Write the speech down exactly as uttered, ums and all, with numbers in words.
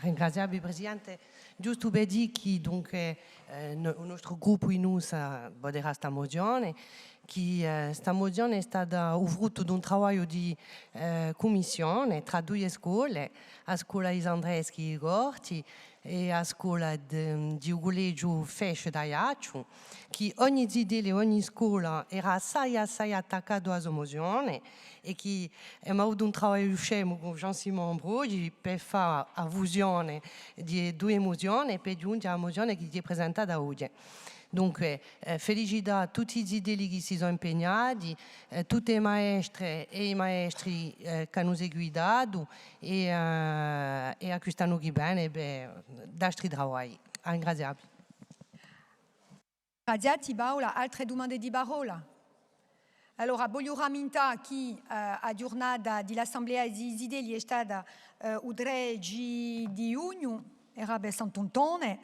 Ringrazià vi, Presidente. Ghjustu per dì chì, dunque, eh, no-, u nostru gruppu in usa voterà sta muzione, chì, eh, sta muzione hè stata u fruttu d'un travagliu di, eh, cummissione trà duie scole, a scola di Sandreschi di Corti è a scola di, di u cullegiu Fesch d'Aiacciu, chì ogni zitellu, ogni scola era assai, assai attaccatu à a so muzione, è chì emu avutu un travagliu scemu cù Jean-Simon Ambrogi per fà a fusione di e duie muzione è per ghjunghje à a muzione chì hè presentata oghje. Dunque, eh, felicità à tutti i zitelli chì si sò impegnati, eh, tutte e maestre è i maestri, eh, ch'anu seguitatu è, eh, è à quist'annu chì vene per d'altri travagli. À ringrazià vi. Ringrazià ti, Paula. Altre dumande di parolla? Allora, vogliu ramintà chì, eh, a ghjurnata di l'Assemblea di i zitelli hè stata, eh, u tredeci di ghjugnu, era per Sant'Antone.